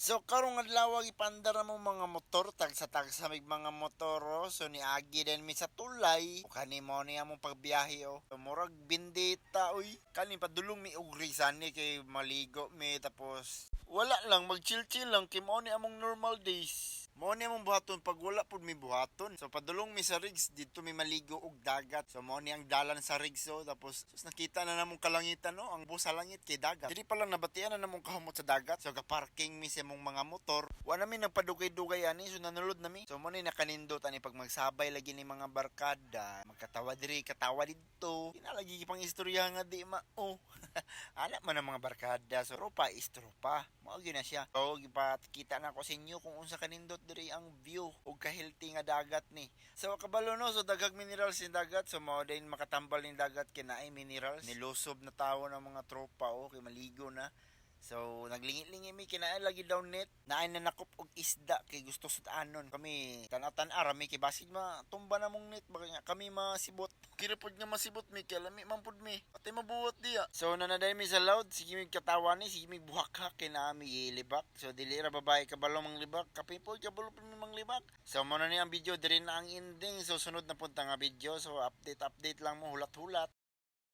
So karong adlaw, ipandar mo mga motor, tagsa-tagsa mig mga motor, oh. So niagi din mi sa tulay. O kani mo ni among pagbiyahe, oh. So, murag bindita, uy. Kani padulong mi og Rizani kay maligo mi, tapos wala lang, mag-chill-chill lang kay mao ni among normal days. Mao ni among buhaton pag wala pud mi buhaton. So padulong mi sa rigs dito, mi maligo og dagat. So mao ni ang dalan sa rigs, oh. Tapos sus, nakita na namong kalangitan, no, ang busa langit kay dagat. Diri pa lang nabatian na namong kahumot sa dagat. So ga-parking mi sa among mga motor. Wa na mi nagpadugay-dugay ani, so nanulod na mi. So mao ni nakanindot ani pag magsabay lagi ni mga barkada, magkatawa diri, katawa didto. Kinalagi pang istorya nga di mao. Ana man ang mga barkada. So tropa is tropa. Mao gyud na siya. So gipakita na ko sa inyo kung unsa kanindot diri ang view ug ka-healthy nga dagat ni. So kabalo, no, so daghang minerals ni dagat. So mao din makatambal ning dagat kay naay minerals. Nilusob na tawo ng mga tropa, oh, kay maligo na. So naglingi-lingi mi kay lagi daw net. Naay nanakop og isda kay gusto sud-anon. Kami tan-a-tan-a ra mi kay basig matumba na mong net baka nga kami masibot. Kira pod nga masibot mi kay lami man pud mi. Atay mabuhat diya. So nanaday mi sa loud, sige mi katawa ni, sige mi buhak-hak kay naa mi libak. So dili ra babae kabalo mang libak, kape pod kabalo pud mi mang libak. So mo na ni ang video, diri na ang ending. So sunod na punta nga video. So update update lang mo, hulat-hulat.